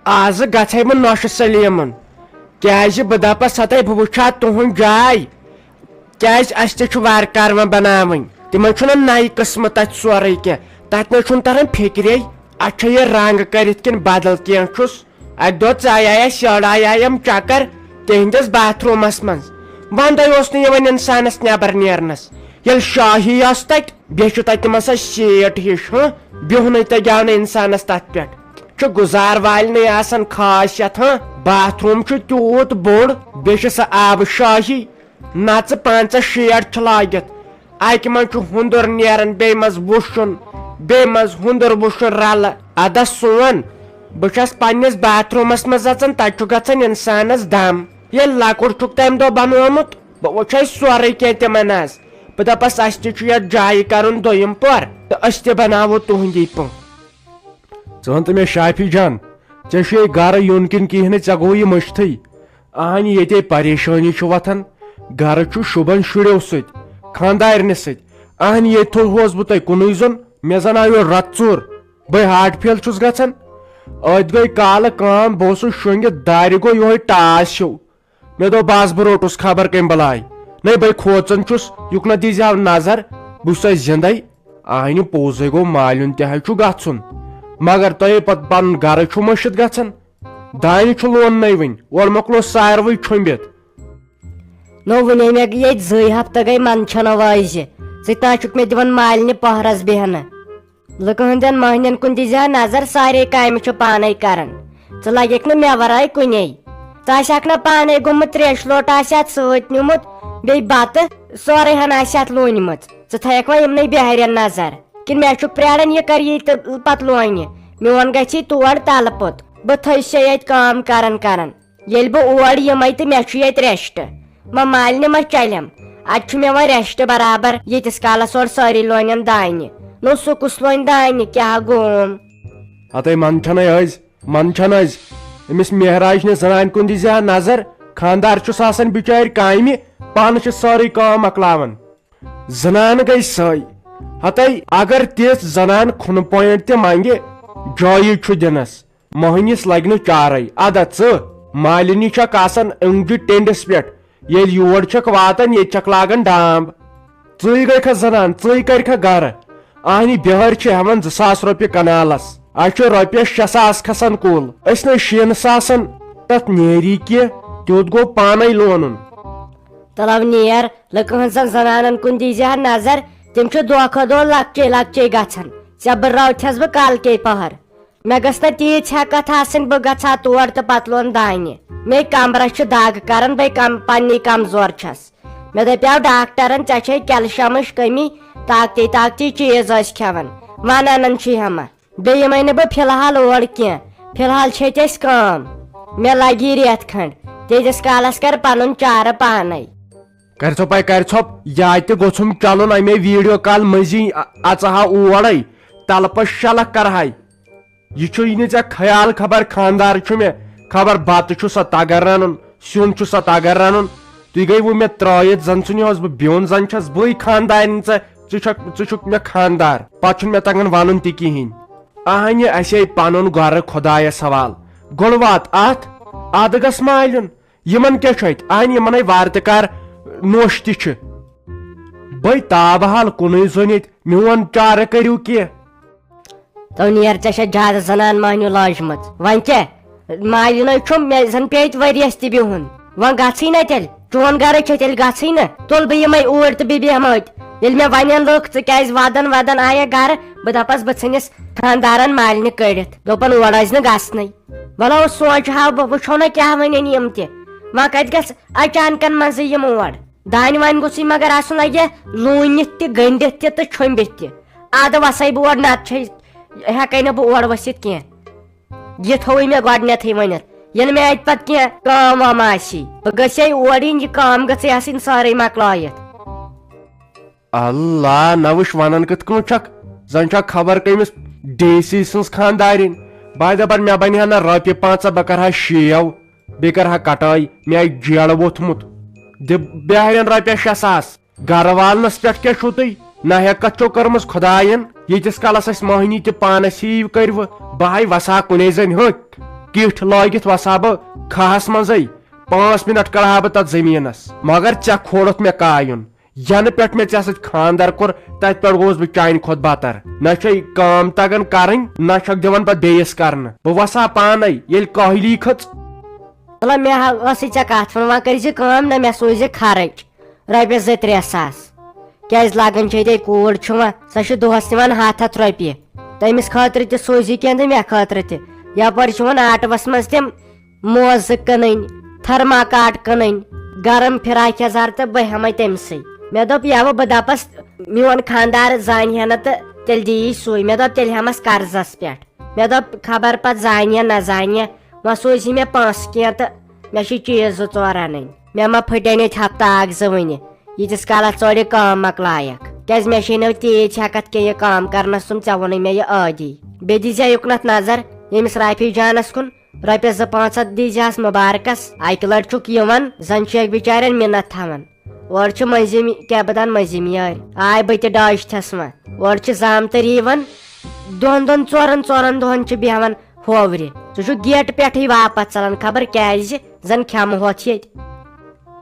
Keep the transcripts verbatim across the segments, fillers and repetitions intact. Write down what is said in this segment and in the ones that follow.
آزٕ گژھے بہٕ نۄشہِ سلیمن، کیازِ بہٕ دپس ستاے بہٕ وٕچھِ ہا تُہنٛد جاے، کیازِ اسہِ تہِ چھُ وارٕ کارٕ وۄنۍ بناوٕنۍ۔ تِمن چھُنہ نَیہِ قٕسمہٕ تتہِ سورُے کینٛہہ، تتہِ نہ چھُنہٕ تران فکرے، اتھ چھا یہِ رنگ کٔرِتھ کِنہٕ بدل کینٛہہ چھُس۔ اکہِ دۄہ ژایایا شیڑایایم چکر تِہنٛدِس باتھ روٗمس منٛز، وندے اوس نہٕ یِوان انسانس نٮ۪بر نیرنس۔ ییٚلہِ شاہی ٲس تتہِ، بیٚیہِ چھُ تتہِ تِمن سۄ سیٖٹ ہِش، ہاں، بِہُنٕے تہِ گیو نہٕ انسانس تتھ پٮ۪ٹھ۔ چھُ گُزار والنٕے آسان خاصیت، ہاں، باتھ روٗم چھُ تیوٗت بوٚڑ، بیٚیہِ چھِ سۄ آبہٕ شاہی، نژٕ پنژاہ شیٹھ چھِ لٲگِتھ۔ اکہِ منٛز چھُ ہُنٛدُر نیران، بیٚیہِ منٛز وُشُن، بیٚیہِ منٛز ہُنٛدُر وُشُن رلہٕ۔ ادا سون، بہٕ چھَس پننِس باتھ روٗمس منٛز اژان، تتہِ چھُ گژھان انسانس دم۔ ییٚلہِ لۄکُٹ چھُکھ تمہِ دۄہ بنومُت، بہٕ وٕچھے سورُے کینٛہہ تِمن آز۔ بہٕ دپس، اسہِ تہِ چھُ یتھ جایہِ کرُن دوٚیِم پور تہٕ أسۍ تہِ بناوو تُہنٛدی پٲٹھۍ۔ ژٕ وَن تہٕ مےٚ شافی جان، ژےٚ چھُے گرٕ یُن کِنہٕ کِہیٖنۍ نہٕ، ژےٚ گوٚو یہِ مٔشتھٕے۔ اہنہِ ییٚتے پریشٲنی چھُ وۄتھان، گرٕ چھُ شوٗبان شُرٮ۪و سۭتۍ، خانٛدارنہِ سۭتۍ۔ اہنہِ ییٚتہِ تھوٚوہوس بہٕ تۄہہِ کُنُے زوٚن، مےٚ زن آو یورٕ رتہٕ ژوٗر، بٔے ہارٹ فیل چھُس گژھان۔ أتھۍ گٔے کالہٕ کٲم، بہٕ اوسُس شۄنٛگِتھ، دارِ گوٚو یِہوٚے ٹاس ہیوٗ۔ مےٚ دوٚپ، بس بہٕ روٚٹُس خبر کٔمۍ بلاے۔ نَے بٔے کھوژان چھُس، یُکنتھ دیٖزِ ہاو نظر، بہٕ چھُسے زِندَے۔ آہنہِ پوٚزے گوٚو، مالیُن تہِ حظ چھُ گژھُن، مگر تۄہے پتہٕ پنُن گرٕ چھُ مٔشِتھ گژھان۔ دانہِ چھُ لوننَے وٕنہِ، اورٕ مۄکلو ساروٕے چھوٚمبِتھ۔ نو وٕنے مےٚ ییٚتہِ زٕے ہفتہٕ گٔے منٛدچھنو وٲزِ، ژٕ تہِ نہ چھُکھ مےٚ دِوان مالنہِ پہرس بیہنہٕ۔ لُکہٕ ہٕنٛدٮ۪ن مۄہنِین کُن دِزِ ہا نظر، سارے کامہِ چھُ پانے کران۔ ژٕ لگکھ نہٕ مےٚ ورٲے کُنے۔ ژٕ آسہِ ہکھ نہ پانے گوٚمُت تریشہِ لوٹہٕ آسہِ ہا سۭتۍ نیوٗمُت، بیٚیہِ بتہٕ، سورُے ہن آسہِ اتھ لوٗنمٕژ۔ ژٕ تھایکھ وۄنۍ یِمنٕے بیہارٮ۪ن نظر۔ کِنہٕ مےٚ چھُکھ پرٛاران یہِ کر یی تہٕ پتہٕ لونہِ؟ میون گژھی تور تلہٕ پوٚت۔ بہٕ تھٔج سے ییٚتہِ کٲم کران کران۔ ییٚلہِ بہٕ اور یِمے تہٕ مےٚ چھُ ییٚتہِ ریسٹ۔ ما مالنہِ ما چلٮ۪م؟ اتہِ چھُ مےٚ وۄنۍ ریسٹ برابر، ییٖتِس کالس اورٕ سٲری لونن دانہِ۔ نو سُہ کُس لونہِ دانہِ؟ کیٛاہ گوم؟ ہتے منٛدچھنَے ٲسۍ، منٛدچھن ٲسۍ۔ أمِس مہراج نہِ زنانہِ کُن دِزِ ہا نظر، خانٛدار چھُس آسان بِچارِ کامہِ، پانہٕ چھِ سٲرٕے کٲم مۄکلاوان۔ زنان گٔے سۄے۔ ہتے اگر تِژھ زنان کھُنہٕ پوینٹ تہِ منگہِ، جایی چھُ دِنس۔ مۄہنِس لگہِ نہٕ چارے۔ ادا ژٕ، مالِنی چھکھ آسان أنٛگجہِ ٹینڈس پٮ۪ٹھ، ییٚلہِ یور چھکھ واتان، ییٚتہِ چھکھ لاگان ڈامب۔ ژٕے گٔیکھا زنان، ژٕے کرکھا گرٕ؟ اہنہِ بِہٲرۍ چھِ ہٮ۪وان زٕ ساس رۄپیہِ کنالس، اسہِ چھُ رۄپیس شےٚ ساس کھسان کُل، أسۍ نَے شیٖنہٕ ساسن تتھ نیری کینٛہہ، تیُتھ گوٚو پانے لونُن۔ تلو نیر، لُکہٕ ہٕنٛزن زنانن کُن دیٖزِ ہا نظر، تِم چھِ دۄہ کھۄتہٕ دۄہ لۄکچے لۄکچے گژھان۔ ژےٚ بہٕ راوتھس بہٕ کالکے پہر۔ مےٚ گٔژھ نہ تیٖژ ہٮ۪کتھ آسٕنۍ، بہٕ گژھٕ ہا تور تہٕ پتہٕ لونہٕ دانہِ۔ مے کمرس چھِ دگ کران، بے کم-، پننی کمزور چھس۔ مےٚ دپیاو ڈاکٹرن، ژےٚ چھے کیلشیمٕچ کٔمی، طاقتی طاقتی چیٖز ٲسۍ کھٮ۪وان، ونان چھِ ہٮ۪مہ۔ بیٚیہِ یِمے نہٕ بہٕ فی الحال اور کینٛہہ، فی الحال چھِ ییٚتہِ اَسہِ کٲم۔ مےٚ لگی رٮ۪تھ کھنٛڈ، تیٖتِس کالس کر پنُن چارٕ پانے۔ کرِ ژھۄپے، کرِ ژھۄپ، یا تہِ گوٚژھُم چلُن امے ویڈیو کال مٔنٛزی، ا-، اژٕ ہا اورے، تلہٕ پتہٕ شلکھ کرہاے۔ یہِ چھُے نہٕ ژےٚ خیال، خبر خاندار چھُ مےٚ، خبر بتہٕ چھُ سا تگان رنُن، سیُن چھُ سا تگان رنُن۔ تُہۍ گٔیوٕ مےٚ ترٲیِتھ، زن ژھُنہِ اوس بہٕ بیوٚن، زن چھس بٕے خاندارنۍ ژےٚ، ژٕ چھکھ، ژٕ چھُکھ مےٚ خاندار، پتہٕ چھُنہٕ مےٚ تگان ونُن تہِ کِہیٖنۍ۔ اہنہِ، اسے پنُن گرٕ خۄدایس حوال، گۄڈٕ وات اتھ، ادٕ گژھ مالیُن۔ یِمن کیٛاہ چھُ اتہِ؟ اہنہِ، یِمنے وارٕ تہِ کار نوش تہِ چھِ۔ بے تاب حال کُنُے زوٚن ییٚتہِ، میون چارٕ کٔرِو کینٛہہ۔ تو نیر، ژےٚ چھےٚ زیادٕ زنان مہنیو لٲجمٕژ۔ وۄنۍ کیٛاہ؟ مالِنَے چھُم، مےٚ زَن پیٚیہِ ؤریَس تہِ بِہُن۔ وۄنۍ گژھٕے نہ تیٚلہِ، چون گرٕ چھےٚ تیٚلہِ گژھٕے نہ۔ تُل بہٕ یِمَے اوٗرۍ تہٕ بہٕ بیٚہمہٕ أتۍ۔ ییٚلہِ مےٚ وَنٮ۪ن لُکھ، ژٕ کیٛازِ وَدان وَدان آیَکھ گرٕ، بہٕ دَپَس بہٕ ژھٕنِس خانٛدارَن مالِنہِ کٔڑِتھ۔ دوٚپُن اورٕ ٲسۍ نہٕ گژھنٕے۔ وَلہٕ سونٛچہٕ ہاو بہٕ، وٕچھو نہ کیٛاہ وَنٮ۪ن یِم تہِ۔ وۄنۍ کَتہِ گژھٕ اچانکَن منٛزٕے یِم اور؟ دانہِ وانہِ گوٚژھُے مگر آسُن لگہِ لوٗنِتھ تہِ، گٔنڈِتھ تہِ تہٕ چھۄمبِتھ تہِ۔ ادٕ وسے بہٕ اورٕ، نتہٕ چھے، ہٮ۪کے نہٕ بہٕ اورٕ ؤسِتھ کینٛہہ۔ یہِ تھووُے مےٚ گۄڈٕنیتھٕے ؤنِتھ، یِنہٕ مےٚ اتہِ پتہٕ کینٛہہ کٲم وٲم آسی، بہٕ گٔژھے اور یِنۍ، یہِ کٲم گٔژھے آسٕنۍ سٲرٕے مۄکلٲیِتھ۔ اللہ، نہ وٕچھ ونان کِتھ کٔنۍ چھکھ، زن چھکھ خبر کٔمِس ڈی سی سٕنٛز خانٛدارِنۍ۔ بہٕ ہا دپان، مےٚ بنہِ ہا نہ رۄپیہِ پنٛژاہ، بہٕ کرٕ ہا شیو۔ بیٚیہِ کرٕ ہا کٹٲے، مےٚ آیہِ جیڑٕ ووٚتھمُت۔ دِ بیہرٮ۪ن رۄپیس شےٚ ساس۔ گرٕ والنس پٮ۪ٹھ کیٛاہ چھُو تُہۍ؟ نہ ہٮ۪کتھ چھو کٔرمٕژ خۄداین۔ ییٖتِس کالس اَسہِ مۄہنی تہِ پانس ہِوۍ کٔرِوٕ، بہٕ ہاے وسہٕ ہا کُنے زٔنۍ ہوٚکھ۔ کِٹھ لٲگِتھ وسہٕ ہا بہٕ کھہس منٛزٕے، پانٛژھ منٹ کڑٕ ہا بہٕ تتھ زٔمیٖنس۔ مگر ژےٚ کھولُتھ مےٚ کایُن۔ ینہٕ پٮ۪ٹھ مےٚ ژےٚ سۭتۍ خانٛدر کوٚر، تتہِ پٮ۪ٹھ گوس بہٕ چانہِ کھۄتہٕ بدتر۔ نہ چھے کٲم تگان کرٕنۍ، نہ چھکھ دِوان پتہٕ بیٚیِس کرنہٕ۔ بہٕ وسہٕ ہا پانے، ییٚلہِ کٲہلی کھٔژ۔ مطلب، مےٚ ہا ٲسٕے ژےٚ کتھ ووٚن، وۄنۍ کٔرۍ زِ کٲم، نہ مےٚ سوٗزِ خرٕچ رۄپیس زٕ ترٛےٚ ساس۔ کیازِ لگان چھے ژےٚ، کوٗر چھِ وۄنۍ، سۄ چھِ دۄہس نِوان ہتھ ہتھ رۄپیہِ۔ تٔمِس خٲطرٕ تہِ سوٗزِ کینٛہہ تہٕ مےٚ خٲطرٕ تہِ۔ یپٲرۍ چھِ وۄنۍ آٹوس منٛز تِم موزٕ کٕنٕنۍ، تھرماکاٹ کٕنٕنۍ، گرم فراک یزار تہٕ بہٕ ہٮ۪مے تٔمۍ سٕے۔ مےٚ دوٚپ، یوٕ بہٕ دپس، میون خانٛدار زانہِ ہا نہٕ تہٕ تیٚلہِ دِیی سُے۔ مےٚ دوٚپ، تیٚلہِ ہٮ۪مس قرضس پٮ۪ٹھ۔ مےٚ دوٚپ، خبر پتہٕ زانہِ یا نہ زانہِ، وۄنۍ سوٗزِ مےٚ پونٛسہٕ کینٛہہ تہٕ مےٚ چھِ چیٖز زٕ ژور انٕنۍ۔ مےٚ ما پھٕٹن ییٚتہِ ہفتہٕ اکھ زٕ وٕنہِ، ییٖتِس کالس ژٕ یہِ کٲم مۄکلایکھ۔ کیازِ مےٚ چھے نہٕ تیٖژ ہٮ۪کتھ کینٛہہ یہِ کٲم کرنس، تِم ژےٚ ووٚنُے مےٚ یہِ عٲدی۔ بیٚیہِ دیٖزِ یُکنتھ نظر، ییٚمِس رافی جانس کُن رۄپیس زٕ پانٛژھ ہتھ دیٖزِہس مُبارکس۔ اکہِ لٹہِ چھُکھ یِوان، زن چھُ اکھ بِچارٮ۪ن مِنت تھاوان۔ اورٕ چھِ مٔنٛزِم، کیٛاہ بہٕ دَن مٔنٛزِم یٲرۍ۔ آے بہٕ تہِ ڈاجتھَس وۄنۍ۔ اورٕ چھِ زامتٕرۍ یِوان۔ دۄن دۄن، ژورَن ژورَن دۄہَن چھِ بیٚہوان ہوورِ۔ سُہ چھُ گیٹہٕ پٮ۪ٹھٕے واپس ژَلان، خبر کیٛازِ، زَن کھٮ۪مہٕ ہۄتھ ییٚتہِ۔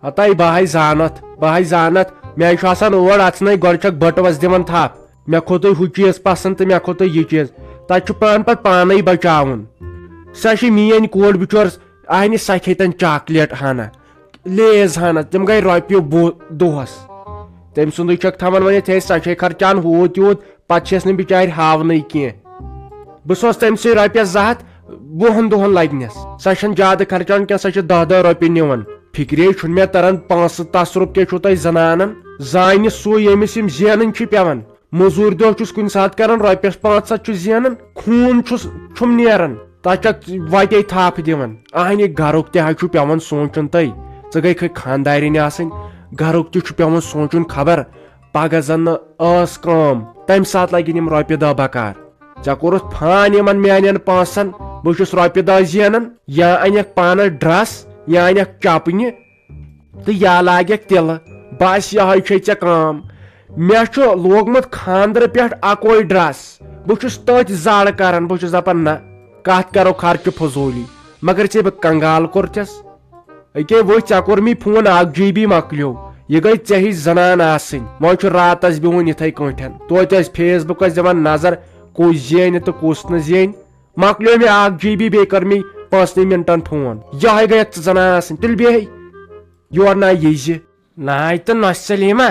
ہتاے بہٕ ہاے زانتھ، بہٕ ہاے زانتھ، مےٚ چھُ آسان اور اَژنَے گۄڈٕ چھَکھ بٔٹوَس دِوان تھپھ۔ مےٚ کھوٚتُے ہُہ چیٖز پسنٛد تہٕ مےٚ کھوٚتُے یہِ چیٖز۔ تَتہِ چھُ پانہٕ پتہٕ پانے بچاوُن۔ سۄ چھِ میٲنۍ کوٗر بچٲر، اہنہِ سۄ کھیٚتن چاکلیٹ ہنا، لیز ہنا، تِم گٔے رۄپیہِ وُہ دۄہس۔ تٔمۍ سُنٛدُے چھکھ تھاوان ؤنِتھ، ہے سۄ چھے خرچان ہوٗت یوٗت، پتہٕ چھس نہٕ بچارِ ہاونٕے کینٛہہ۔ بہٕ سوز تٔمۍ سٕے رۄپیس زٕ ہتھ وُہن دۄہن لگنس۔ سۄ چھنہٕ زیادٕ خرچان کینٛہہ، سۄ چھِ دہ دہ رۄپیہِ نِوان۔ فکرے چھُنہٕ مےٚ تران پانٛژھ تصرُف کیٛاہ چھُو تۄہہِ زنانن؟ زانہِ سُے ییٚمِس یِم زینٕنۍ چھِ پٮ۪وان۔ مٔزوٗرۍ دۄہ چھُس کُنہِ ساتہٕ کران، رۄپیس پانٛژھ ہتھ چھُ زینان، خوٗن چھُس چھُم نیران۔ تتھ چھکھ وتے تھپھ دِوان۔ اہنہِ گرُک تہِ حظ چھُ پٮ۪وان سونٛچُن تہٕ۔ ژٕ گٔے کھٔے خانٛدارِنۍ آسٕنۍ، گرُک تہِ چھُ پٮ۪وان سونٛچُن، خبر پگاہ زن نہٕ ٲس کٲم، تمہِ ساتہٕ لگن یِم رۄپیہِ دہ بکار۔ ژےٚ کوٚرُتھ فان یِمن میانٮ۪ن پونٛسن، بہٕ چھُس رۄپیہِ دہ زینان، یا انکھ پانس ڈرس، یا انکھ چپنہِ، تہٕ یا لاگکھ تِلہٕ۔ بس یہے چھے ژےٚ کٲم۔ مےٚ چھُ لوگمُت خانٛدرٕ پٮ۪ٹھ اکوے ڈرس۔ بہٕ چھُس تٔتھۍ زڑ کران، بہٕ چھُس دپان نہ، کتھ کرو خرچہٕ فضوٗلی۔ مگر ژےٚ بہٕ کنگال کوٚرتھس۔ أکے وٕچھ، ژےٚ کوٚر مےٚ فون، اکھ جی بی مۄکلیو۔ یہِ گٔے ژےٚ ہِش زنان آسٕنۍ۔ وۄنۍ چھُ راتس بِہُن یِتھے کٲٹھۍ۔ توتہِ ٲسۍ فیس بُکس دِوان نظر، کُس زینہِ تہٕ کُس نہٕ زینہِ۔ مۄکلیو مےٚ اکھ جی بی، بیٚیہِ کٔر مےٚ پانٛژنٕے منٹن فون۔ یہے گٔیکھ ژٕ زنان آسٕنۍ، تیٚلہِ بیٚہے یور نا ییٖزِ۔ ناے تہٕ نۄش سلیمہ،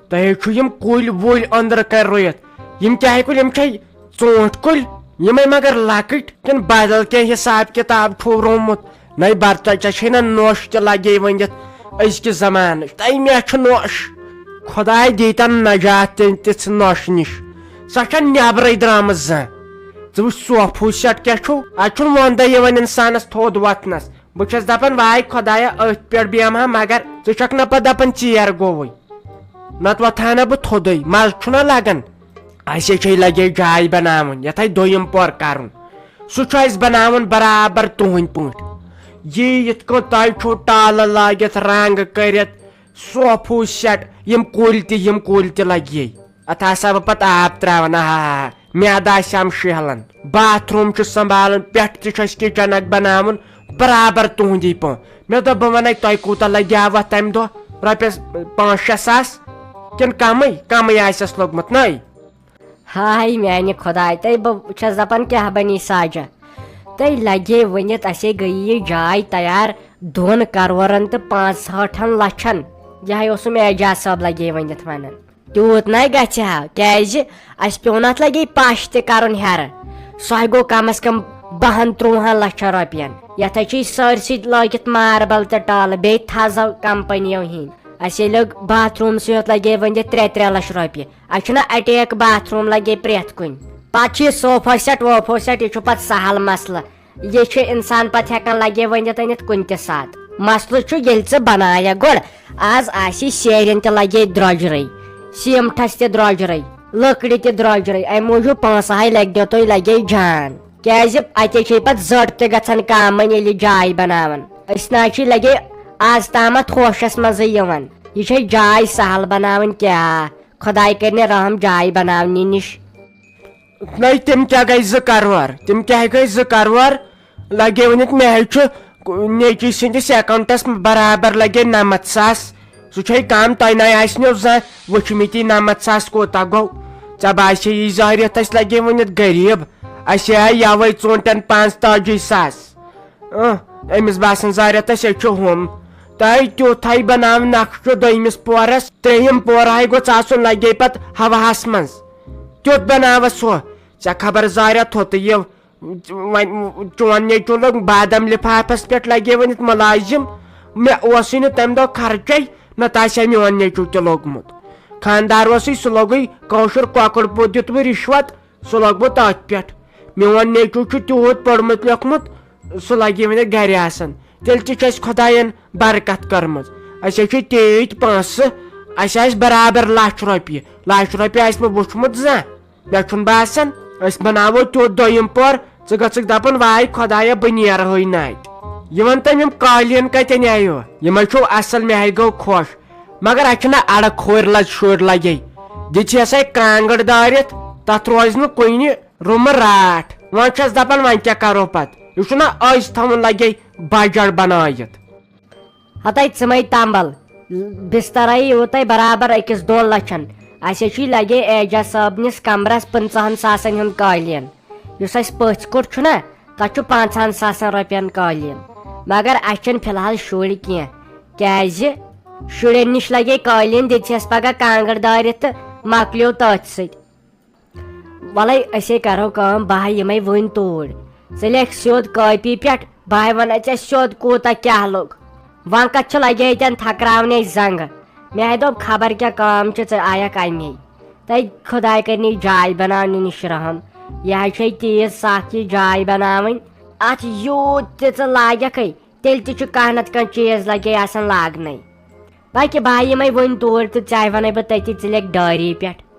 تۄہے چھُو یِم کُلۍ وُلۍ أنٛدرٕ کنۍ رُیِتھ۔ یِم کیٛاہ کُلۍ؟ یِم چھے ژوٗنٛٹھۍ کُلۍ؟ یِمے مگر لۄکٕٹۍ، کِنہٕ بدل کینٛہہ حساب کتاب چھُو رومُت؟ نَے برتہ ژےٚ چھے نہ نۄش تہِ لگے ؤنِتھ أزکہِ زمانٕچ۔ تۄہہِ مےٚ چھُ نۄش۔ خۄداے دیٖتن نجات تہِ تِژھ نۄش نِش۔ سۄ چھےٚ نٮ۪برٕے درٛامٕژ زانٛہہ۔ ژٕ وٕچھ صوفوٗ سٮ۪ٹ کیٛاہ چھُو۔ اتھ چھُنہٕ وۄندے یِوان انسانس تھوٚد وۄتھنس۔ بہٕ چھَس دَپان، واے خۄدایا، أتھۍ پٮ۪ٹھ بیٚہمہٕ ہا، مگر ژٕ چھَکھ نہ پَتہٕ دَپان ژیر گوٚوُے، نَتہٕ وۄتھٕ ہا نہ بہٕ تھوٚدُے، مَزٕ چھُنہ لَگان۔ اَسے چھے لَگے جاے بَناوٕنۍ، یَتھ آسہِ دوٚیِم پور کَرُن، سُہ چھُ اَسہِ بَناوُن برابر تُہٕنٛدۍ پٲٹھۍ۔ یی یِتھ کٔنۍ تۄہہِ چھُو ٹالہٕ لٲگِتھ، رنٛگ کٔرِتھ، صوفوٗ سٮ۪ٹ، یِم کُلۍ تہِ، یِم کُلۍ تہِ لَگے۔ اتھ آسہٕ ہا بہٕ پتہٕ آب تراوان، آہا، میادٕ آسہِ ہم شیہلان۔ باتھ روم چھُ سنبھالُن، پٮ۪ٹھٕ تہِ چھُ اسہِ کچن اکھ بناوُن، برابر تُہنٛدی پٲٹھۍ۔ مےٚ دوٚپ، بہٕ ونَے، تۄہہِ کوٗتاہ لگہِ ہا وتھ تمہِ دۄہ؟ رۄپیس پانٛژھ شےٚ ساس؟ کِنہٕ کمٕے، کمٕے آسٮ۪س لوٚگمُت نَے؟ ہاے میانہِ خۄداے، تہٕ بہٕ چھَس دَپان، کیٛاہ بَنی ساجہ؟ تہٕ لگے ؤنِتھ، اَسے گٔیہِ یہِ جاے تیار دۄن کرورن تہٕ پانٛژہٲٹھن لچھن۔ یِہوٚے اوسُم اعجاز صٲب لگے ؤنِتھ وَنان۔ تیوٗت نَے گژھِ ہا، کیٛازِ اَسہِ پیوٚو نہٕ اَتھ لگے پَش تہِ کَرُن ہیٚرٕ۔ سۄ گوٚو کم از کم بَہَن ترٛوہَن لچھن رۄپین۔ یَتھ حظ چھِ یہِ سٲرسٕے لٲگِتھ ماربل تہٕ ٹالہٕ، بیٚیہِ تھزو کمپنیو ہِنٛدۍ۔ اَسے لوٚگ باتھ رومسٕے یوت لگے ؤنِتھ ترٛےٚ ترٛےٚ لچھ رۄپیہِ۔ اَسہِ چھُنہ اٹیک باتھ روم لگے پرٛٮ۪تھ کُنہِ۔ پتہٕ چھُ یہِ صوفا سیٹ ووفا سیٹ، یہِ چھُ پتہٕ سہل مسلہٕ۔ یہِ چھُ انسان پتہٕ ہٮ۪کان لگے ؤنِتھ أنِتھ کُنہِ تہِ ساتہٕ۔ مسلہٕ چھُ ییٚلہِ ژٕ بنایکھ گۄڈٕ، از آسی سیرٮ۪ن تہِ لگے درٛۄجرٕے، سیٖمٹھس تہِ درٛۄجرٕے، لٔکرِ تہِ درٛۄجرٕے، امہِ موٗجوٗب پونٛسہٕ ہاے لگہِ نہٕ تُہۍ لگے جان۔ کیازِ اتے چھے پتہٕ زٔٹ تہِ گژھان کامن ییٚلہِ جاے بناوان۔ أسۍ نہ حظ چھِ لگے از تامتھ ہوشس منٛزٕے یِوان۔ یہِ چھے جاے سہل بناوٕنۍ کیٛاہ؟ خۄداے کٔرِنۍ رحم جاے بناونہِ نِش۔ نَے، تِم کیٛاہ گٔے زٕ کرور؟ تِم کیٛاہ گٔے زٕ کرور؟ لگے ؤنِتھ مےٚ حظ چھُ نیٚچی سٕنٛدِس اکاونٹس برابر لگے نمتھ ساس۔ سُہ چھے کم، تۄہہِ نَے آسہِ نہٕ زانٛہہ وٕچھمٕتی نمتھ ساس کوٗتاہ گوٚو۔ ژےٚ باسے یہِ ظٲہرِتھ اَسہِ لگے ؤنِتھ غریٖب؟ اَسہِ آے یَوَے ژوٗنٛٹھٮ۪ن پانٛژھ تٲجی ساس۔ اۭں، أمِس باسان ظٲہرِتھ اَسہِ چھُ ہُم۔ تۄہہِ تیُتھَے بناو نقشہٕ دوٚیمِس پورس، ترٛیٚیِم پور ہاے گوٚژھ آسُن لگے پتہٕ ہواہس منٛز۔ تیُتھ بناوس ہُہ۔ ژےٚ خبر ظٲہرِتھ تھوٚتُے یہِ وۄنۍ چون نیٚچوٗ لوٚگ بادام لِفافَس پٮ۪ٹھ لَگے وۄنۍ یَتھ مُلازِم۔ مےٚ اوسُے نہٕ تَمہِ دۄہ خرچَے، نَتہٕ آسہِ ہا میون نیٚچوٗ تہِ لوٚگمُت۔ خانٛدار اوسُے، سُہ لوٚگُے کٲشُر کۄکُر پوٚت دیُتمُت رِشوت، سُہ لوٚگمُت تٔتھۍ پٮ۪ٹھ۔ میون نیٚچوٗ چھُ تیوٗت پوٚرمُت لیوٚکھمُت، سُہ لَگہِ وۄنۍ گَرِ آسان۔ تیٚلہِ تہِ چھِ اَسہِ خۄدایَن برکت کٔرمٕژ۔ اَسہِ حظ چھِ تیٖتۍ پونٛسہٕ، اَسہِ آسہِ برابر لَچھ رۄپیہِ۔ لَچھ رۄپیہِ آسہِ مےٚ وُچھمُت زانٛہہ۔ مےٚ چھُنہٕ باسان، أسۍ بناوو تیُتھ دوٚیِم پور، ژٕ گٔژھکھ دَپُن، واے خۄدایا، بہٕ نیرٕ ہٕے نہٕ اَتہِ۔ یہِ وَن تہٕ، یِم قٲلیٖن کَتٮ۪ن آیو؟ یِمَے چھِو اَصٕل، مےٚ ہے گوٚو خۄش۔ مگر اَتہِ چھِنہ اَڑٕ کھورۍ لَد شُرۍ لَگے۔ دِژ یَسَے کانٛگٕر دٲرِتھ، تَتھ روزِ نہٕ کُنہِ روٚمہٕ راٹھ۔ وۄنۍ چھَس دَپان، وۄنۍ کیٛاہ کَرو پَتہٕ؟ یہِ چھُنہ أزۍ تھاوُن لَگے بجٹ بنٲیِتھ۔ ہتَے ژٕمَے تمبل، بسترے یوٗتاے برابر أکِس دۄن لچھن۔ اسہِ چھُے لگے اعجاز صٲبنِس کمرس پٕنٛژٕہن ساسن ہُنٛد قٲلیٖن۔ یُس اسہِ پٔژھۍ کُٹھ چھُنہ، تتھ چھُ پانٛژہن ساسن رۄپین قٲلیٖن۔ مگر اسہِ چھِنہٕ فی الحال شُرۍ کینٛہہ، کیازِ شُرٮ۪ن نِش لگے قٲلیٖن، دِژہس پگاہ کانٛگٕر دٲرِتھ تہٕ مۄکلیو تٔتھۍ سۭتۍ۔ وَلَے أسے کَرو کٲم، بہٕ ہا یِمَے وٕنۍ توٗرۍ۔ ژٕ لیکھ سیوٚد کٲپی پٮ۪ٹھ، بہٕ ہا وَنَے ژےٚ سیوٚد کوٗتاہ کیٛاہ لوٚگ۔ وۄنۍ کَتھ چھِ لَگے ییٚتٮ۪ن تھَکراونَے زنٛگہٕ؟ مےٚ ہا دوٚپ خبر کیٛاہ کٲم چھِ، ژٕ آیَکھ اَمے۔ تَے خۄداے کَرِ نہٕ یہِ جاے بَناونہٕ نِش رحم۔ یہِ ہا چھے تیٖژ سَخ یہِ جاے بَناوٕنۍ۔ اَتھ یوٗت تہِ ژٕ لاگَکھٕے، تیٚلہِ تہِ چھُ کانٛہہ نَتہٕ کانٛہہ چیٖز لَگے آسان لاگنَے۔ باقٕے بہٕ ہا یِمَے وٕنۍ توٗرۍ تہٕ ژےٚ وَنَے بہٕ تٔتی، ژٕ لیکھ ڈٲری پٮ۪ٹھ۔